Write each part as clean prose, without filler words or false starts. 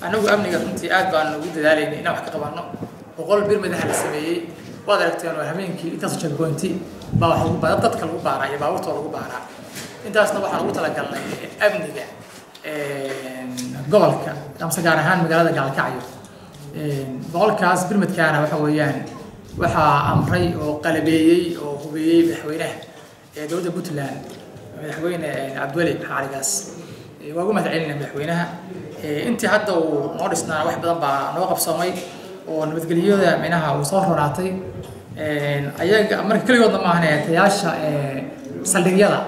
Anagu amniga runtii aad baan ugu dadaalaynay inaan wax ka qabanno. 100 bir madaxa la sameeyey, waad aragteen oo habeenkii intaas checkpointi baa wax lagu baaraa, dadka lagu baaraa iyo baabuurta lagu baaraa. Intaasna waxaan ugu talagalnay amniga gobolka amase gaar ahaan magaalada Gaalkacyo. 100kaas birmadkaana waxa weeyaan waxaa amray oo qalabeeyey oo hubiyey madaxweynaha ee dowladda Puntland, Madaxweyne Cabdiweli Maxamed Cali Gaas. Waa ugu mahad celinaya madaxweynaha. Intii hadda uu noo dhisnaa wax badan baa noo qabsoomay oo nabadgelyada minaha uu soo ronaatay ayaga. Marka keligoodna maahane, tayaasha saldhigyada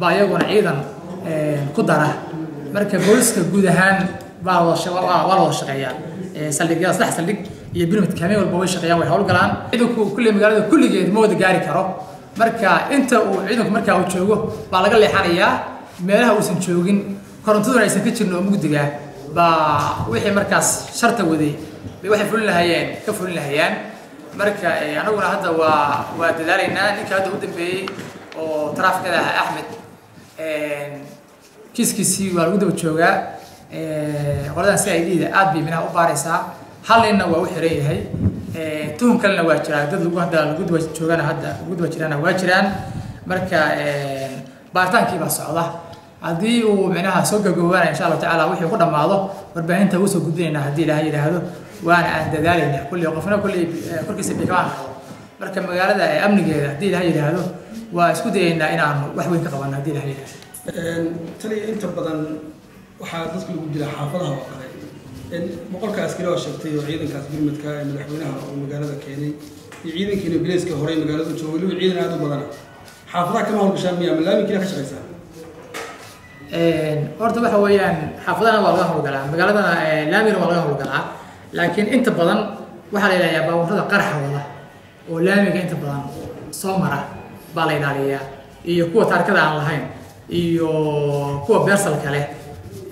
baa iyaguna ciidan ku dara. Marka booliska guud ahaan baa waa la wada shaqeeyaa. Saldhigyada 3 saldhig iyo birmidka habeen walba way shaqeeyaan, way howlgalaan. Ciidanku kulley magaalada kulligeed ma wada gaari karo. Marka inta uu ciidanku markaa uu joogo baa laga leexanayaa, meelaha uusan joogin, korontaduna aysan ka jirin oo mugdiga baa wixii markaas sharta waday bay waxay fulin lahayeen ka fulin lahayaan. Marka anaguna hadda waa dadaalaynaa. Ninka hadda u dambeeyey oo taraafikada ahaa, Axmed, kiiskiisii waa lagu daba joogaa. Qoladan CID da aad bay minaha u baaraysaa. Hal ninna waa u xiran yahay, tuhun kalena waa jiraa, dad lagu hadda lagu daba joogana hadda lagu daba jiraana waa jiraan. Marka baaritaankii baa socda. Haddii uu micnaha soo gabagaboobana, insha Allahu tacaala wixii ku dhammaado warbaahinta ugu soo gudbinaynaa haddii Ilaahay yidhaahdo. Waana aan dadaalaynaa. Kulli qofna kulli korkiisa bikamaan qabo. Marka magaalada amnigeeda haddii Ilaahay yidhaahdo waa isku dayaynaa inaanu wax weyn ka qabanno haddii Ilaahay yidhaahdo. Taliya, inta badan waxaa dadka lagu dilaa xaafadaha oo kale. 100ka askari oo sheegtay oo ciidankaas birmadka ee madaxweynaha oo magaalada keenay iyo ciidankiina bileyska horey magaalada jooga, weliba ciidan aada u badana, xaafadaha kama howlgashaan miya ma laaminkiina ka shaqeysaa? Horta waxa weeyaan xaafadahana waa laga howlgalaa, magaaladana laamigana waa laga howlgalaa, laakiin inta badan waxaa la ilaaliyaa baabuurada qaraxa wada oo laamiga inta badan soo mara baa la ilaaliyaa, iyo kuwa taarikada aan lahayn iyo kuwa beersalka leh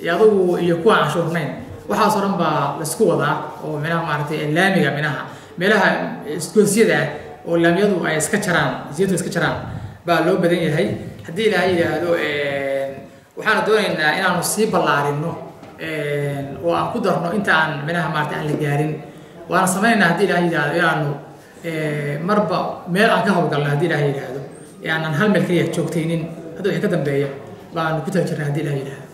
iyo adugu iyo kuwa aan canshuurnayn. Waxaasoo dhan baa laisku wadaa oo minaha maaragtay laamiga minaha meelaha isgoosyada ah oo laamiyadu ay iska jaraan, isiyadu iska jaraan baa loo badan yahay. Haddii Ilaahay yidhaahdo waxaana doonaynaa inaanu sii ballaarino oo aan ku darno inta aan minaha maarata aan la gaarin. Waana sameynaynaa haddii Ilaahay yidhaahdo inaanu marba meel aan ka howlgalno haddii Ilaahay yidhaahdo, ee aanan hal meel keliya joogtaynin. Hadda wixii ka dambeeya baanu ku tala jirnaa haddii Ilaahay yidhaahdo.